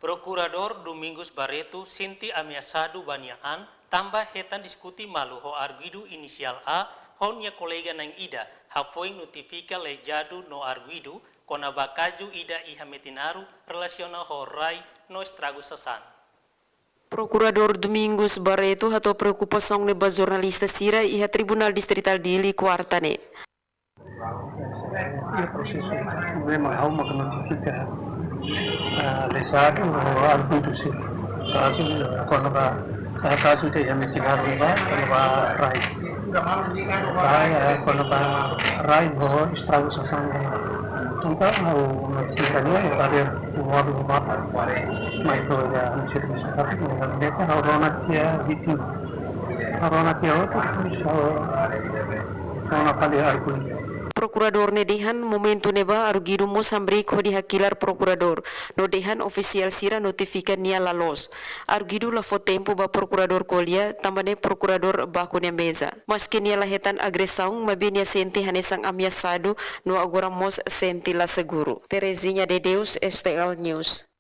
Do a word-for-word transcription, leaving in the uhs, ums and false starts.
Prokuradór Domingos Barreto sente ameasadu ba nia an tanba hetan diskute malu ho arguidu inisiál A ho nia kolega na'in ida, hafoin notifika lejadu no arguidu kona-ba kazu ida iha Metinaro relasiona ho rai no estragu sasán. Prokuradór Domingos Barreto hato'o preokupasaun ne'e ba jornalista sira iha Tribunál Distritál Dili, kuarta ne'e. Iha prosesu ne'e mak ha'u mak notifika, ah, lejadu no arguidu sira. Kazu, kona-ba, ah, kazu ida iha Metinaro ne'ebá, kona-ba rai. Rai, ah, kona-ba rai ho estragu sasán. Entaun ha'u notifika nia, nia hadeer modo ba mai to'o iha servisu, tapi ne'e ha'u rona tiha vítima. Ha'u rona tiha hotu, ha'u rona fali arguidu. Prokuradór ne'e dehan momentu ne'ebá arguidu mós hamriik hodi hakilar prokuradór, no dehan ofisiál sira notifika nia la loos. Arguidu la fó tempu ba prokuradór ko'alia, tanba ne'e prokuradór baku nia meza. Maske nia la hetan agresaun, maibé nia sente hanesan ameasadu, no agora mós sente la seguru. Terezinha de Deus, S T L News.